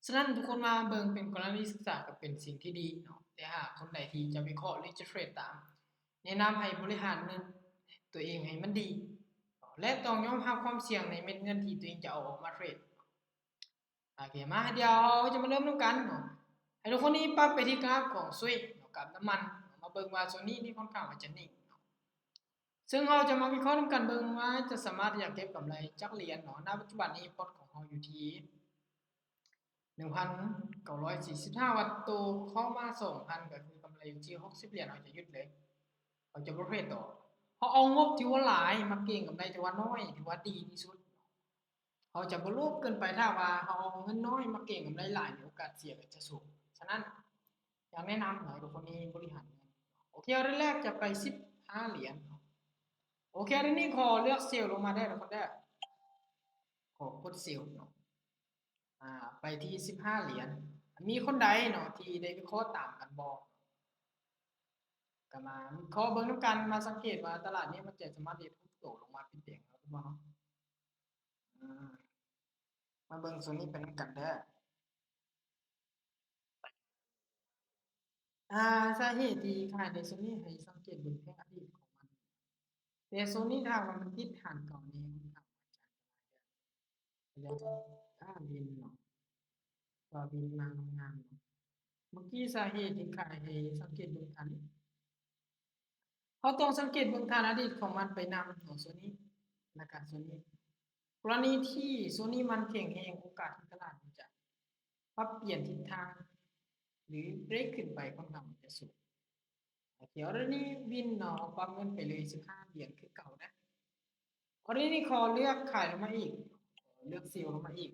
ສະນັ້ນທຸກຄົນມາເບິ່ງເປັນກໍລະນີສຶກສາກໍເປັນສິ່ງທີ່ດີເນາະ, ແຕ່ຫາກຄົນໃດທີ່ຈະວິເຄາະ ຫຼື ຈະເທຣດຕາມ, ແນະນຳໃຫ້ບໍລິຫານເງິນຕົວເອງໃຫ້ມັນດີ ແລະ ຕ້ອງຍອມຮັບຄວາມສ່ຽງໃນເມັດເງິນທີ່ຕົວເອງຈະເອົາອອກມາເທຣດ. ໂອເຄ ມາ ດຽວເຮົາຈະມາເລີ່ມນຳກັນເນາະ. ໃຫ້ທຸກຄົນນີ້ປັບໄປທີ່ກຣາຟຂອງ Sui ເນາະ, ກຣາຟນ້ຳມັນເນາະ, ມາເບິ່ງວ່າໂຊນນີ້ນີ້ຄ່ອນຂ້າງວ່າຈະນິ່ງເນາະ. ເຊິ່ງເຮົາຈະມາວິເຄາະນຳກັນເບິ່ງວ່າຈະສາມາດທີ່ຈະເກັບກຳໄລຈັກຫຼຽນເນາະ. ນະປັດຈຸບັນນີ້ Pot ຂອງເຮົາຢູ່ທີ່ໜຶ່ງພັນເກົ້າຮ້ອຍສີ່ສິບຫ້າວັດ, ໂຕເຂົ້າມາສອງພັນ ກໍຄືກຳໄລຢູ່ທີ່ຫົກສິບຫຼຽນ, ເຮົາຈະຢຸດເລີຍ, ເຮົາຈະບໍ່ເທຣດຕໍ່. ເຮົາເອົາງົບທີ່ວ່າຫຼາຍມາເກັງກຳໄລທີ່ວ່ານ້ອຍ ທີ່ວ່າດີທີ່ສຸດ. ເຮົາຈະບໍ່ໂລບເກີນໄປ, ຖ້າວ່າເຮົາເອົາເງິນນ້ອຍມາເກັງກຳໄລຫຼາຍ ໂອກາດເສຍກໍຈະສູງ. ສະນັ້ນ ຢາກແນະນຳໃຫ້ທຸກຄົນນີ້ບໍລິຫານເງິນ. ໂອເຄ ອໍເດີແລກຈະໄປສິບຫ້າຫຼຽນ. ໂອເຄ ອໍເດີນີ້ຂໍເລືອກເຊວລົງມາໄດ້ທຸກຄົນເດີ. ຂໍກົດເຊວເນາະ. ອາ ໄປທີ່ສິບຫ້າຫຼຽນ. ມີຄົນໃດເນາະທີ່ໄດ້ວິເຄາະຕາມກັນບໍ່? ກໍມາວິເຄາະເບິ່ງນຳກັນ, ມາສັງເກດວ່າຕະຫຼາດນີ້ມັນຈະສາມາດເຮັດຮູບໂຕລົງມາເປັນແດງແລ້ວຫຼືບໍ່ເນາະ. ອາ ມາເບິ່ງໂຊນນີ້ໄປນຳກັນເດີ. ອາ ສາເຫດທີ່ຂາຍໃນໂຊນນີ້ ໃຫ້ສັງເກດເບິ່ງແທ່ງອະດີດຂອງມັນ. ແຕ່ໂຊນນີ້ຖ້າວ່າມັນຕິດຖານເກົ່ານີ້ ມັນກໍອາດຈະອັນຕະລາຍໄດ້. ແລ້ວ ອາ ວິນເນາະ, ວ່າວິນມາງາມເນາະ. ເມື່ອກີ້ສາເຫດທີ່ຂາຍ ໃຫ້ສັງເກດເບິ່ງຖານ ເຮົາຕ້ອງສັງເກດເບິ່ງຖານອະດີດຂອງມັນໄປນຳເນາະ ໂຊນນີ້ ແລ້ວກະໂຊນນີ້. ກໍລະນີທີ່ໂຊນນີ້ມັນແຂງແຮງ, ໂອກາດທີ່ຕະຫຼາດມັນຈະປັບປ່ຽນທິດທາງ ຫຼື ເບຣກຂຶ້ນໄປຄ່ອນຂ້າງຈະສູງ. ໂອເຄ ອໍເດີນີ້ວິນເນາະ, ປັບເງິນໄປເລີຍສິບຫ້າຫຼຽນຄືເກົ່ານະ. ອໍເດີນີ້ຂໍເລືອກຂາຍລົງມາອີກ, ເລືອກເຊວລົງມາອີກ.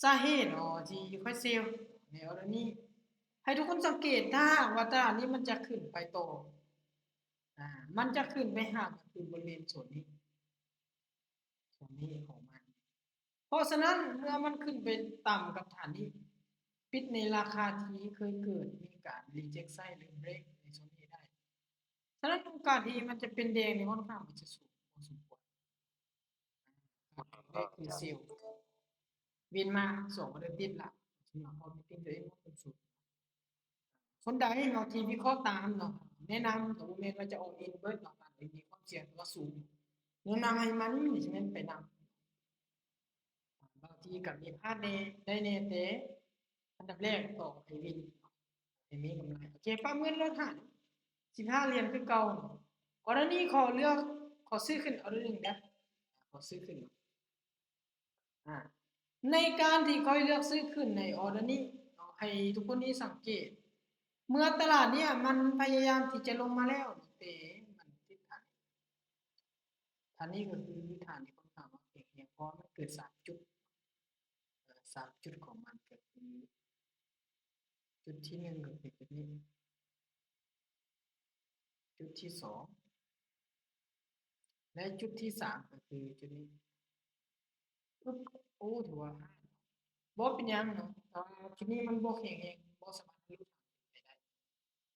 ສາເຫດເນາະທີ່ຂ້ອຍເຊວໃນອໍເດີນີ້ ໃຫ້ທຸກຄົນສັງເກດ, ຖ້າຫາກວ່າຕະຫຼາດນີ້ມັນຈະຂຶ້ນໄປຕໍ່ ອາ ມັນຈະຂຶ້ນໄປຫາ ຄືບໍລິເວນໂຊນນີ້ ໂຊນນີ້ຂອງມັນ. ເພາະສະນັ້ນເມື່ອມັນຂຶ້ນໄປຕ່ຳກັບຖານນີ້, ປິດໃນລາຄາທີ່ເຄີຍເກີດມີການຣີເຈັກໄຊ ຫຼື ເບຣກໃນໂຊນນີ້ໄດ້. ສະນັ້ນໂອກາດທີ່ມັນຈະເປັນແດງນີ້ ຂ້ອນຂ້າງທີ່ຈະສູງພໍສົມຄວນ. ນີ້ຄືເຊວ ວິນມາສອງອໍເດີຕິດລະ ສຳລັບເຮົາມີຕິງຕົວເອງວ່າເປັນສູງ. ຄົນໃດເນາະທີ່ວິເຄາະຕາມເນາະ, ແນະນຳກໍບໍ່ແມ່ນວ່າຈະ all in ເບິດເນາະ, ມັນມີຄວາມສ່ຽງທີ່ວ່າສູງ. ແນະນຳໃຫ້ມັນຊິແມ່ນໄປນຳ. ບາງທີກໍມີພາດແດ່ ໄດ້ແດ່, ແຕ່ອັນດັບແລກຕ້ອງໃຫ້ວິນ ໃຫ້ມີກຳໄລ. ໂອເຄ ປັບເງິນລົດໃຫ້ສິບຫ້າຫຼຽນຄືເກົ່າ. ອໍເດີນີ້ຂໍເລືອກ ຂໍຊື້ຂຶ້ນອໍເດີໜຶ່ງເດີ, ຂໍຊື້ຂຶ້ນ. ອາ ໃນການທີ່ຂ້ອຍເລືອກຊື້ຂຶ້ນໃນອໍເດີນີ້ເນາະ, ໃຫ້ທຸກຄົນນີ້ສັງເກດ ເມື່ອຕະຫຼາດເນີ້ຍມັນພະຍາຍາມທີ່ຈະລົງມາແລ້ວ, ແຕ່ມັນຕິດຖານ ຖານນີ້ກໍຄືຖານທີ່ຂ້ອນຂ້າງວ່າແຂງແຮງ, ເພາະວ່າມັນເກີດສາມຈຸດ, ເອີ ສາມຈຸດຂອງມັນກໍຄື ຈຸດທີໜຶ່ງກໍຄືຈຸດນີ້, ຈຸດທີສອງ ແລະ ຈຸດທີສາມກໍຄືຈຸດນີ້. ອຶບ ໂອ້ ຖືວ່າຜ່ານ. ບໍ່ເປັນຫຍັງເນາະ, ເພາະວ່າຈຸດນີ້ມັນບໍ່ແຂງແຮງ, ບໍ່ສາມາດທະລຸໄປໄດ້.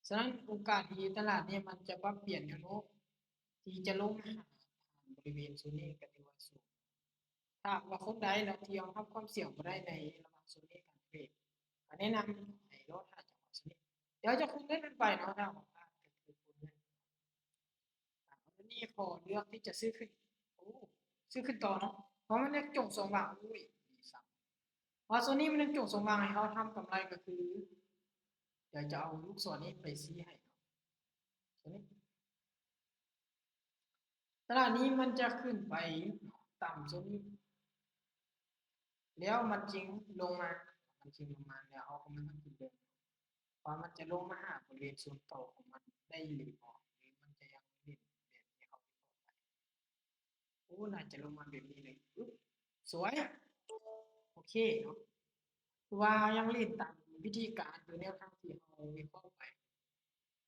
ສະນັ້ນໂອກາດທີ່ຕະຫຼາດນີ້ມັນຈະປັບປ່ຽນແນວໂນ້ມທີ່ຈະລົງມາຫາຜ່ານບໍລິເວນໂຊນນີ້ກໍຖືວ່າສູງ. ຖ້າຫາກວ່າຄົນໃດເນາະທີ່ຍອມຮັບຄວາມສ່ຽງບໍ່ໄດ້ໃນລະຫວ່າງໂຊນນີ້ການເທຣດ, ກໍແນະນຳໃຫ້ລໍຖ້າຈັງຫວະໂຊນນີ້. ດຽວຈະຄູນເງິນມັນໄປເນາະ, ຖ້າຫາກວ່າພາດກໍຄືຄູນເງິນ. ອາ ອັນນີ້ຂໍເລືອກທີ່ຈະຊື້ຂຶ້ນ. ໂອ້ ຊື້ຂຶ້ນຕໍ່ເນາະ, ເພາະມັນຍັງຈົ່ງສອງຫວ່າງ. ໂອ້ຍ ດີຊ້ຳ. ເພາະໂຊນນີ້ມັນຍັງຈົ່ງສອງຫວ່າງໃຫ້ເຮົາທຳກຳໄລ, ກໍຄື ດຽວຈະເອົາລູກສອນນີ້ໄປຊີ້ໃຫ້ເນາະ. ໂຊນນີ້ ຕະຫຼາດນີ້ມັນຈະຂຶ້ນໄປຕ່ຳໂຊນນີ້ ແລ້ວມັນຈຶ່ງລົງມາ, ມັນຈຶ່ງລົງມາ ແລ້ວເຮົາກໍມາສັງເກດເບິ່ງວ່າມັນຈະລົງມາຫາບໍລິເວນໂຊນເກົ່າຂອງມັນໄດ້ອີ່ຫຼີບໍ່ ຫຼືມັນຈະຍັງຫຼິ້ນແບບທີ່ເຮົາວິເຄາະໄປ. ໂອ້ ໜ້າຈະລົງມາແບບນີ້ເລີຍ. ອຶບ ສວຍ. ໂອເຄເນາະ, ຖືວ່າຍັງຫຼິ້ນຕາມວິທີການ ຫຼືແນວທາງທີ່ເຮົາວິເຄາະໄປ.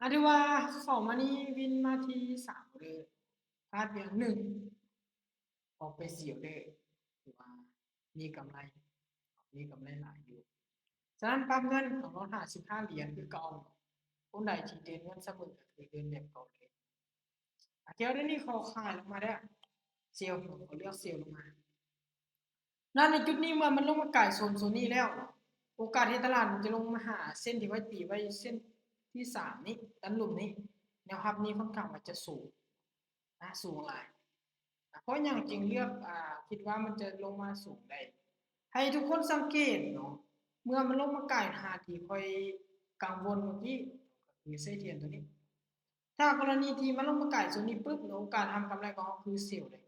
ອາ ຖືວ່າເຂົ້າມານີ້ວິນມາທີສາມເດີ, ພາດພຽງໜຶ່ງ, ອອກໄປສຽວເດີ, ຖືວ່າມີກຳໄລ, ມີກຳໄລຫຼາຍຢູ່. ສະນັ້ນປັບເງິນຂອງເຮົາຫ້າສິບຫ້າຫຼຽນຄືເກົ່າ. ຄົນໃດທີ່ເດີນເງິນສະເໝີ ກໍຄືເດີນແບບເກົ່າເລີຍ. ອາ ດຽວນີ້ຂໍຂາຍລົງມາເດີ, ເຊວ, ຂໍເລືອກເຊວລົງມາ. ແລ້ວໃນຈຸດນີ້ ເມື່ອມັນລົງມາກາຍໂຊນ ໂຊນນີ້ແລ້ວ ໂອກາດທີ່ຕະຫຼາດມັນຈະລົງມາຫາເສັ້ນທີ່ຂ້ອຍຕີໄວ້ ເສັ້ນທີສາມນີ້ ດ້ານລຸ່ມນີ້ ແນວຮັບນີ້ຂ້ອນຂ້າງວ່າຈະສູງ ອາ ສູງຫຼາຍ. ອາ ເພາະຫຍັງຈຶ່ງເລືອກ ອາ ຄິດວ່າມັນຈະລົງມາສູງໄດ້? ໃຫ້ທຸກຄົນສັງເກດເນາະ ເມື່ອມັນລົງມາກາຍຫາທີ່ຂ້ອຍກັງວົນເມື່ອກີ້ ກໍຄືເສດຖຽນຕົວນີ້. ຖ້າກໍລະນີທີ່ມັນລົງມາກາຍໂຊນນີ້ປຶບເນາະ ໂອກາດທຳກຳໄລຂອງເຮົາຄືເຊວເລີຍ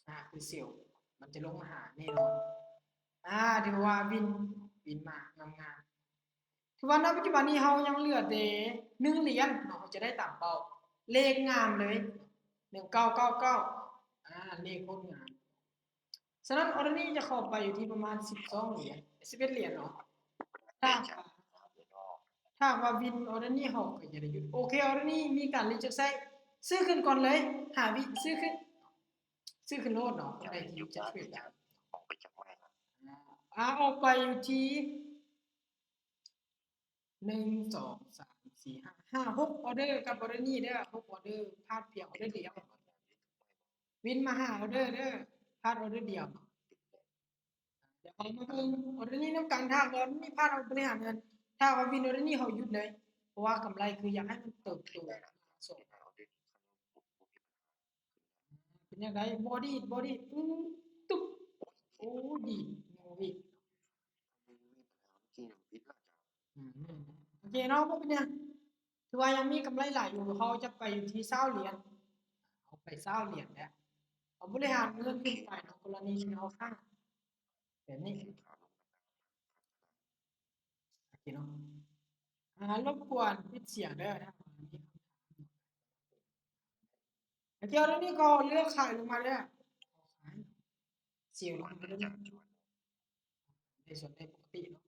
ອາ ຄືເຊວ ມັນຈະລົງມາຫາແນ່ນອນ. ອາ ຖືວ່າວິນ ວິນມາງາມໆ. ຖືວ່ານະປັດຈຸບັນນີ້ເຮົາຍັງເຫຼືອແຕ່ໜຶ່ງຫຼຽນເນາະ ເຮົາຈະໄດ້ຕາມເປົ້າ ເລກງາມເລີຍ ໜຶ່ງເກົ້າເກົ້າເກົ້າ ອາ ເລກໂຄດງາມ. ສະນັ້ນ ອໍເດີນີ້ຈະເຂົ້າໄປຢູ່ທີ່ປະມານສິບສອງຫຼຽນ ສິບເອັດຫຼຽນເນາະ. ຖ້າ ຖ້າວ່າວິນອໍເດີນີ້ ເຮົາກໍຈະໄດ້ຢຸດ. ໂອເຄ ອໍເດີນີ້ມີການຣີເຈັກໃຊ້ ຊື້ຂຶ້ນກ່ອນເລີຍ ຫ້າວິ ຊື້ຂຶ້ນ ຊື້ຂຶ້ນໂລດເນາະ ໃຜທີ່ຈະເທຣດໄດ້. ອາ ອາ ອອກໄປຢູ່ທີ່ ໜຶ່ງ ສອງ ສາມ ສີ່ ຫ້າ ຫ້າ ຫົກ ອອເດີກັບອອເດີນີ້ເດີ ຫົກ ອອເດີ ພາດພຽງອອເດີດຽວ. ວິນມາຫ້າ ອອເດີເດີ ພາດອອເດີດຽວ. ດຽວເຮົາມາເບິ່ງອອເດີນີ້ນຳກັນ ຖ້າວ່າມີພາດ ເຮົາບໍລິຫານເງິນ ຖ້າວ່າວິນອອເດີນີ້ ເຮົາຢຸດເລີຍ ເພາະວ່າກຳໄລຄືຢາກໃຫ້ມັນເຕີບໂຕ. ເປັນຈັ່ງໃດ? ບໍ່ດີດ ບໍ່ດີດ ປຶ້ງ ຕຸບ ໂອ້ ດີດ ໂອ້ຍ ອືມ ໂອເຄເນາະ ບໍ່ເປັນຫຍັງ ຖືວ່າຍັງມີກຳໄລຫຼາຍຢູ່. ເຮົາຈະໄປຢູ່ທີ່ຊາວຫຼຽນ ເຮົາໄປຊາວຫຼຽນແລ້ວ ເຮົາບໍລິຫານເງິນຂຶ້ນໄປເນາະ ກໍລະນີທີ່ເຮົາຄ້າງ ແບບນີ້ ໂອເຄເນາະ. ອາ ລົບກວນປິດສຽງເດີ ຖ້າວ່າມີຄຳຖາມ. ໂອເຄ ດຽວນີ້ກໍເລືອກຂາຍລົງມາເລີຍ ຂາຍ ສຽງລົງມາເລີຍ ໄດ້ສ່ວນໄດ້ປົກກະຕິເນາະ.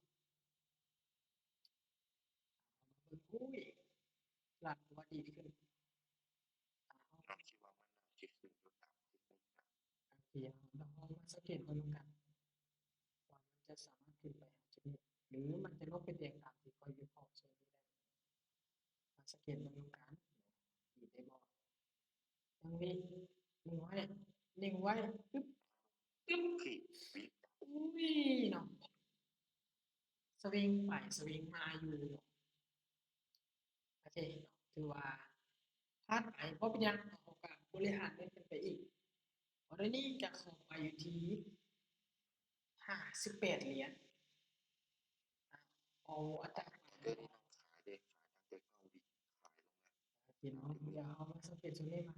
ໂອ້ຍ ຕະຫຼາດກໍວ່າດີຂຶ້ນ ເຮົາຄິດວ່າມັນໜ້າຈະຂຶ້ນຢູ່ຕາມທີ່ ໂອເຄ ເຮົາມາສັງເກດເບິ່ງນຳກັນ ວ່າມັນຈະສາມາດຂຶ້ນໄປຫາຈຸດນີ້ ຫຼື ມັນຈະລົງໄປແຕກຕາມທີ່ຂ້ອຍວິເຄາະເຊິ່ງນີ້ໄດ້. ມາສັງເກດເບິ່ງນຳກັນ ດີດໄດ້ບໍ່? ຍັງມີ ນິ່ງໄວ້ ນິ່ງໄວ້ ປຶບ ປຶບ ອຸ້ຍ ເນາະ ສະວິງໄປສະວິງມາຢູ່ເນາະ. ໂອເຄ ຖືວ່າຜ່ານໄປ ບໍ່ເປັນຫຍັງ ເຮົາກໍບໍລິຫານເງິນກັນໄປອີກ. ອອເດີນີ້ຈະເຂົ້າໄປຢູ່ທີ່ຫ້າສິບແປດຫຼຽນ. ເອົາອັດຕາ ເດີນີ້ນຳຂາຍເດ້ ຂາຍຕັ້ງແຕ່ເກົ້າວິ ຂາຍລົງແລ້ວ. ໂອເຄເນາະ ດຽວເຮົາມາສັງເກດໂຊນນີ້ມາ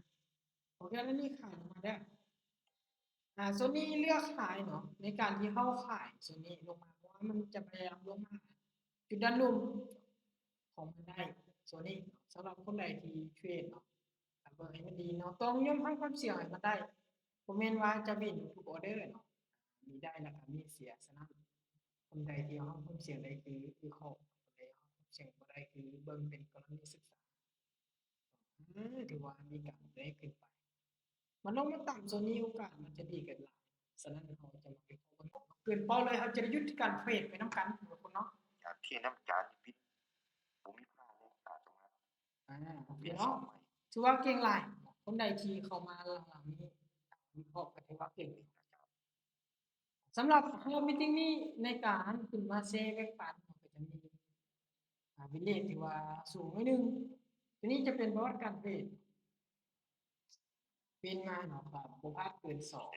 ໂອເຄ ອັນນີ້ຂາຍລົງມາແລ້ວ. ອາ ໂຊນນີ້ເລືອກຂາຍເນາະ ໃນການທີ່ເຮົາຂາຍໂຊນນີ້ລົງມາ ເພາະວ່າມັນຈະພະຍາຍາມລົງມາຫາຈຸດດ້ານລຸ່ມຂອງມັນໄດ້. ໂຊນນີ້ສຳລັບຄົນໃດທີ່ເທຣດເນາະ ເບິ່ງໃຫ້ມັນດີເນາະ ຕ້ອງຍອມຮັບຄວາມສ່ຽງໃຫ້ມັນໄດ້ ບໍ່ແມ່ນວ່າຈະວິນທຸກອອເດີເນາະ ມີໄດ້ແລ້ວກໍມີເສຍ. ສະນັ້ນ ຄົນໃດທີ່ຮັບຄວາມສ່ຽງໄດ້ຄືວິເຄາະ ຄົນໃດຮັບຄວາມສ່ຽງບໍ່ໄດ້ຄືເບິ່ງເປັນກໍລະນີສຶກສາ. ເອີ ຖືວ່າມີການໄດ້ຂຶ້ນໄປ ມັນລົງມາຕ່ຳໂຊນນີ້ ໂອກາດມັນຈະດີຂຶ້ນຫຼາຍ. ສະນັ້ນເຮົາຈະມາວິເຄາະເບິ່ງ ເກີນເປົ້າເລີຍ ເຮົາຈະໄດ້ຢຸດການເທຣດໄປນຳກັນທຸກຄົນເນາະ. ຈາກທີ່ນ້ຳຈານວິດ ບໍ່ມີພາດເລີຍ ອາດຈະມາ ອາ ໂອເຄເນາະ ຖືວ່າເກັ່ງຫຼາຍ. ຄົນໃດທີ່ເຂົ້າມາຫຼັງໆນີ້ ວິເຄາະກໍຖືວ່າເກັ່ງ. ສຳລັບຮອບມີດຕິງນີ້ ໃນການຂຶ້ນມາແຊແບ່ງປັນ ເຮົາກໍຈະມີ ອາ ວິນເຣດທີ່ວ່າສູງໜ້ອຍໜຶ່ງ. ຕົວນີ້ຈະເປັນປະຫວັດການເທຣດ ເປັນມາເນາະ ກໍບໍ່ພາດເກີນສອງ.